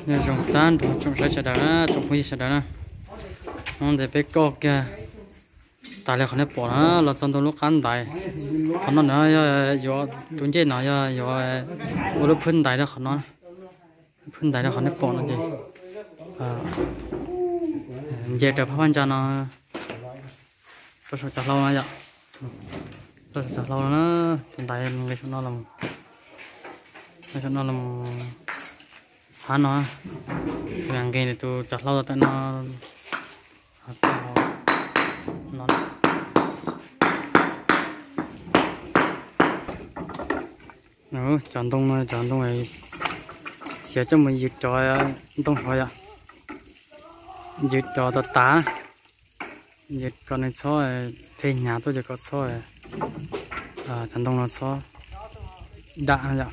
Nyob zoo tag nrho tsoom saib sawv daws na, tsoom phooj ywg sawv daws na. Hnub no peb koj kiag tas li qhov nej pom no los txog ntua lub qab ntais. Qhov no na yog yuav tus ncej no yog yuav ua lub phwb ntais rau qhov no. Phwb ntais rau qhov nej pom no ces nce raws phab vaj ntsa no. Rau saum cov hlau no yom. Rau saum cov hlau no na, tus ntais nqis saum no los, nqis saum no los hav no, nqis tus cov hlau tawm no. Cov ntoo no cov ntoo txiav coj mus ywg rov ntoo saud yom. Ywg rov tas tas, ywg kom nws txhob the hnyav tuaj ces kom txhob, cov ntoo no txhob dam no yom.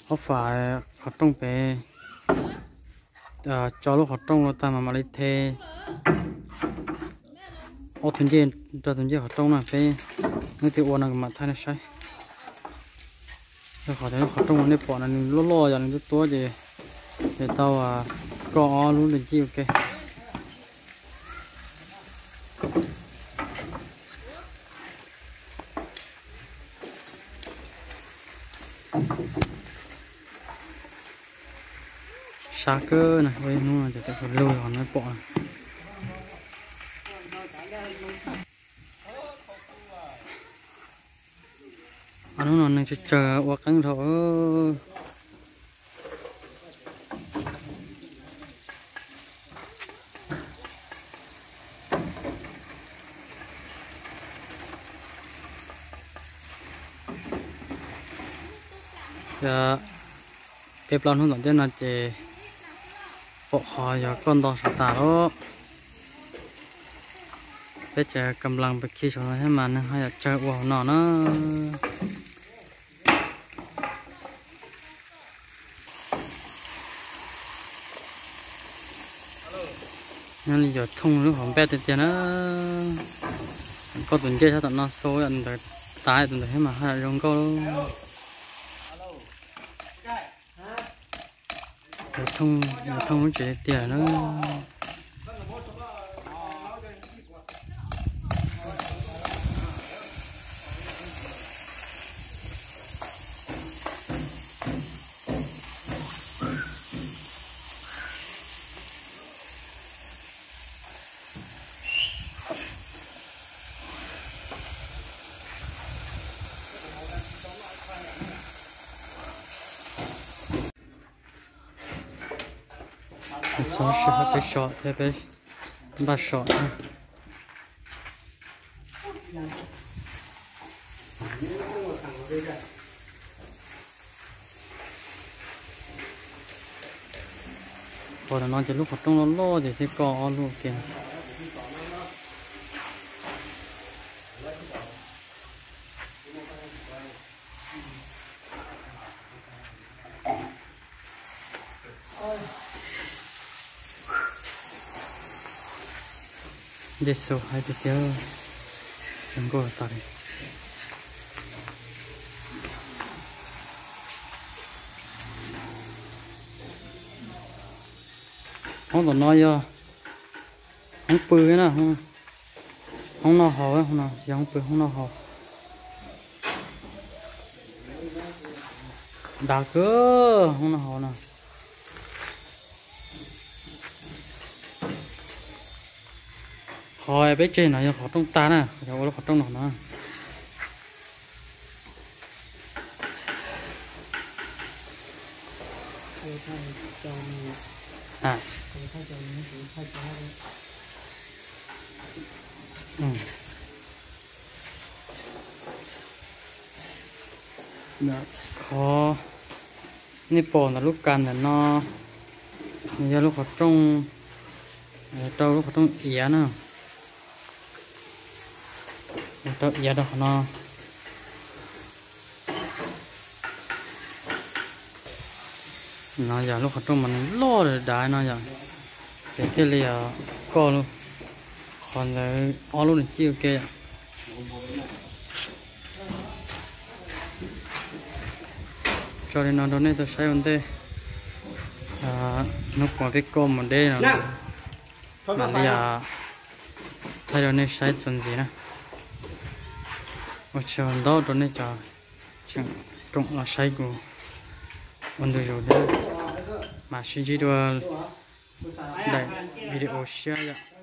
Ob fam qhov rooj pem, tso lub qhov rooj los tag mas mam li the ob tug ncej rau tus ncej qhov rooj na. Peb hnub twg ua no kuv mam thaij nej saib. Rau qhov tias lub qhov rooj uas nej pom no nws loj loj yom, nws tuab tuab ces, ces tau koj ob lub ntawd ncig ua ke. Sab kawg na, ua ib hnub no ces tawm lug los nej pom. Hnub no neeg tsawg tsawg ua qeeb dhau. Peb plaub hnub tom ntej no ces pom qhov yog koj nto saum tas lawm. Peb tseem kam nplas pes khi saum no thiab mas neeg haj yam tsawg ua hauv no na. Nyob li yuav thooj lub hauv npej tiag tiag na. Koj tus ncej sab tom no xau ntawd, tas tus ntawd thiab mas haj yam zoo nkauj. Yuav thooj lub tsev tiag na. Txhob sib hais peb so thiab peb npaj so thiab. Qhov no ces lub qhov rooj loj loj ces thiaj koj ob lub ua ke. Ncej xu hais tiag tiag, zoo nkauj tas li. Hoob tom no yog hoob pw na, hoob noj haus, yog hoob pw hoob noj haus. Dav kawg hoob noj haus no. Qhov peb tseg no yog qhov rooj tag na, yog ua lub qhov rooj no no. Qhov nej pom ntawm lub kas ntawm no, nws yog lub qhov rooj, rau lub qhov rooj iav na. Rau iav rau qhov no. No yog lub qhov rooj mas nws loj dav no yom, ces thiaj li koj lub, qhov ntawd ob lub nws cib ua ke yom. Tso li no rau nej tau saib ua ntej. Hnub puas peb koj mus deb no mam li thaij rau nej saib txuas ntxiv na. Ua tsaug ntau rau nej cov tseem koom los saib kuv ua ntu zus thiab, mam sib ntsib dua daim video tshiab yom.